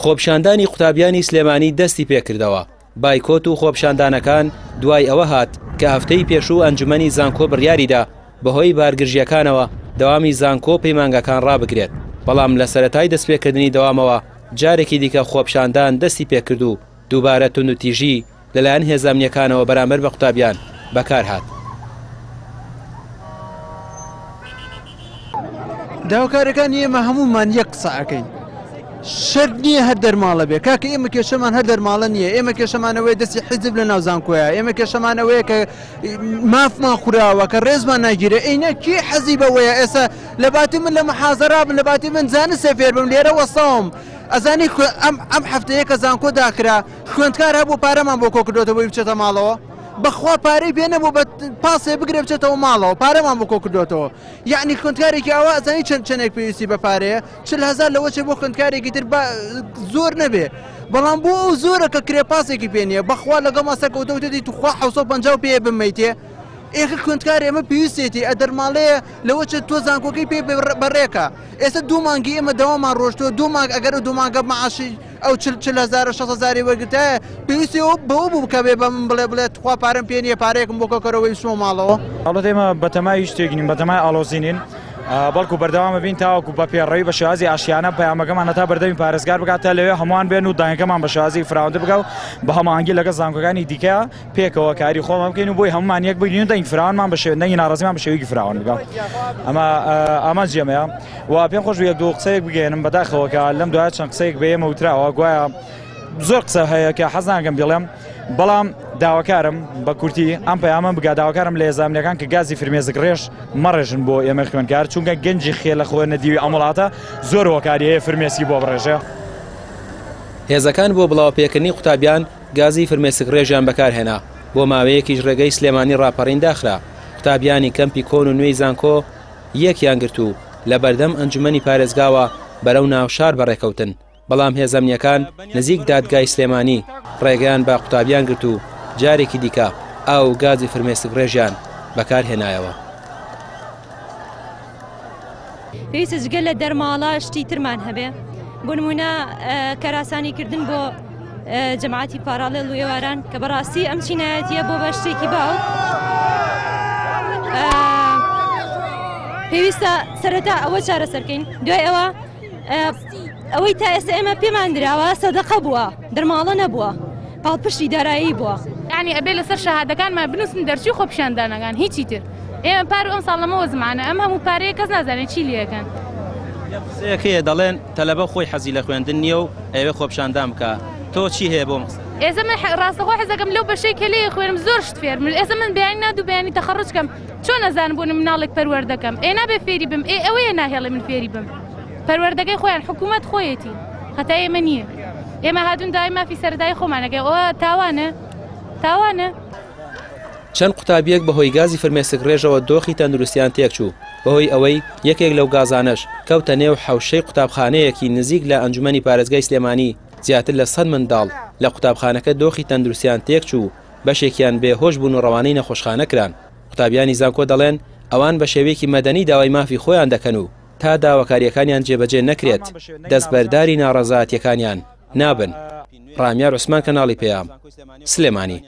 خۆپیشاندانی قوتابیانی سلێمانی دەستی پێکردەوە، بایکۆت و خۆپیشاندانەکان دوای ئەوە هات کە هەفتەی پێشوو ئەنجومەنی زانکۆ بڕیاریدا بەهۆی بارگرژییەکانەوە دەوامی زانکۆ و پەیمانگاکان ڕابگرێت، بەڵام لە سەرەتای دەستپێکردنی دەوامەوە جارێکی دیکە خۆپیشاندان دەستی پێکرد و دووبارە توندوتیژی لەلایەن هێزە ئەمنییەکانەوە بەرامبەر بە قوتابیان بەکارهات. داواکاریەکانی ئێمە هەموومان یەک قسە ئەکەین شەرت نییە هەر دەرماڵە بێ کاکە ئێمە کێشەمان هەر دەرماڵە نییە ئێمە کێشەمانەوەی دەستی حیزب لە ناو زانکۆیە ئێمە کێشەمانەوەیە کە مافمان خوراوە کە ڕێزمان ناگیرێ ئەینا کێ حەزی بەوەیە ئێستا لە باتی من لە محازەرا بم لە باتی من زانستێ فێر بم لێرە وەستاوم ئەزانی ئەم ئەم هەفتەیە کە زانکۆ داخرا خوێندکار هەبوو پارەمان بۆ کۆ کردوێتەوە بۆی بچێتە ماڵەوە بەخوا پارەی پێ نەبوو بە پاسێ بگرێ بچێتەوە ماڵەوە پارەمان بۆ کۆ کردوێتەوە یعنی خوێندکارێکی ئاوا ئەزانی چەند چەندێک پێویستی بە پارەیە 40 هەزار لەوە چێ بۆ خوێندکارێکی تر زۆر نەبێ بەڵام بۆ ئەو زۆرە کە کرێ پاسێکی پێ نییە بەخوا لەگەڵ ماسە کەوتە وتێتی توخوا 750 پێ بمەیتێ ئێخە خوێندکار ئێمە پێویستێتی ئەدەرماڵەیە لەوە چێت تۆ زانکۆکەی پێ بەڕێکە ئێستا دوو مانگی ئێمە دەوامان ڕۆشتووە دوو مانگ ئەگەر ئەو دوو مانگە معاشی ئەو چل 40 هەزار و 6 هەزاری وەرگرتایە پێویستی ئەو بەوە بوو کە بێ بە من بڵێ بڵێ تخوا پارەم پێ نییە پارەیەکم بۆ کۆکەرەوەی بچمەوە ماڵەوە. هەڵبەت ئێمە بەتەمای هیچ شتێک نین، بەتەمای ئاڵۆزی نین، بەڵکو بەردەوام ئەبین تاوەکو بە پێڕەوی بە شێوازی ئاشتیانە پەیامەکەمان هەتا بەردەمی پارێزگار بگات تا لەوێ هەمووان بێن و دەنگەکەمان بە شێوازی فراوانتر بگا و بە هەماهەنگی لەگەڵ زانکۆکانی دیکە پێکەوە کاری خۆمان بکەین و بۆی هەمومان یەک بگرین و دەنگی فراوانمان بە شێوە دەنگی ناڕازیمان بە شێوەیەکی فراوان بگا ئەمە ئامانجی ئێمەیە و پێم خۆش بوو یەک دوو قسەیەک بگەیەنم بەداخەوە کە لەم دوایە چەند قسەیەک بە ئێمە وتراوە گوایە زۆر قسە هەیە کە حەز ناکەم بڵێم بەڵام داواکارم بە کورتی ئەم پەیامە بگا داواکارم لە هێزامنیەکان کە گازی فرمێزک ڕێژ مەڕێژن بۆ ئێمە خوێنکار چونکە گەنجی خێ لە خۆ نەدیوی ئەم وڵاتە زۆر هۆکاری هەیە فرمێسکی بۆ بڕێژێ. هێزەکان بۆ بڵاوەپێکردنی قوتابیان گازی فرمێسکڕێژیان بەکارهێنا، بۆ ماوەیەکیش ڕێگەی سلێمانی ڕاپەڕین داخرا، قوتابیانی کەمپی کۆن و نوێی زانکۆ یەکیان گرت و لە بەردەم ئەنجومەنی پارێزگاوە بەرەو ناوشار بەڕێکەوتن، بەڵام هێزە ئەمنییەکان نزیک دادگای سلێمانی ڕێگەیان بە قوتابیان گرت و جارێکی دیکە ئاو و گازی فرمێسکڕێژیان بەکارهێنایەوە. پێویستە جگە لە دەرماڵە شتی ترمان هەبێ بۆ نمونە کەراسانی کردن بۆ جەماعەتی پاراڵێڵ و ئێواران کە بەڕاستی ئەم چینایەتیە بۆ بە شتێکی باو پێویستە سەرەتا ئەوە چارەسەرکەین دوای ئەوە ئەوەی تا ئێستا ئێمە پێمان دراوە سەدەقە بووە دەرماڵە نەبووە پاڵپشتی دارایی بووە. یانی ئەبێ لەسەر شەهادەکانمان بنووسن دەرچووی خۆپیشاندانەکان هیچی تر ئێمە پار و ئەمساڵ لەمە وەزمانە ئەم هەموو پارەیە کەس نازانێت چی لێکەن. قسەیەک هەیە دەڵێن تەلەبە خۆی حەزی لە خوێندن نییە و ئەیەوێ خۆپیشاندان بکا تۆ چی هەیە بۆم قسە؟ ئێستا من ڕاستەخۆ حەزەکەم لەو بەشەی کە لێی خوێنم زۆر شت فێربم ئێستا من بەیانی نا دوو بەیانی تەخەڕوج کەم چۆن ئەزانم بۆ مناڵێک پەروەردەکەم ئێ نابێ فێری بم ئێ ئەوەیە ناهێڵێ من فێری بم پەروەردەکەی خۆیان حکوومەت خۆیەتی خەتای ئێمە نییە ئێمە هاتوون داوای مافی سەرەتایی خۆمانەکەی ئەوە تاوانە تاوانە. چەند قوتابییەک بەهۆی گازی فرمێسکڕێژەوە دۆخی تەندروستیان تێکچوو، بەهۆی ئەوەی یەکێک لەو گازانەش کەوتە نێو حەوشەی قوتابخانەیەکی نزیک لە ئەنجومەنی پارێزگای سلێمانی زیاتر لە 100 منداڵ لە قوتابخانەکە دۆخی تەندروستیان تێکچوو و بەشێکیان بێهۆش بوون و ڕەوانەی نەخۆشخانە کران. قوتابیانی زانکۆ دەڵێن، ئەوان بە شێوەیەکی مەدەنی داوای مافی خۆیان دەکەن و تا داواکارییەکانیان جێبەجێ نەکرێت دەستبەرداری ناڕەزایەتییەکانیان نابن. ڕامیار عوسمان کەناڵی پەیام، سلێمانی.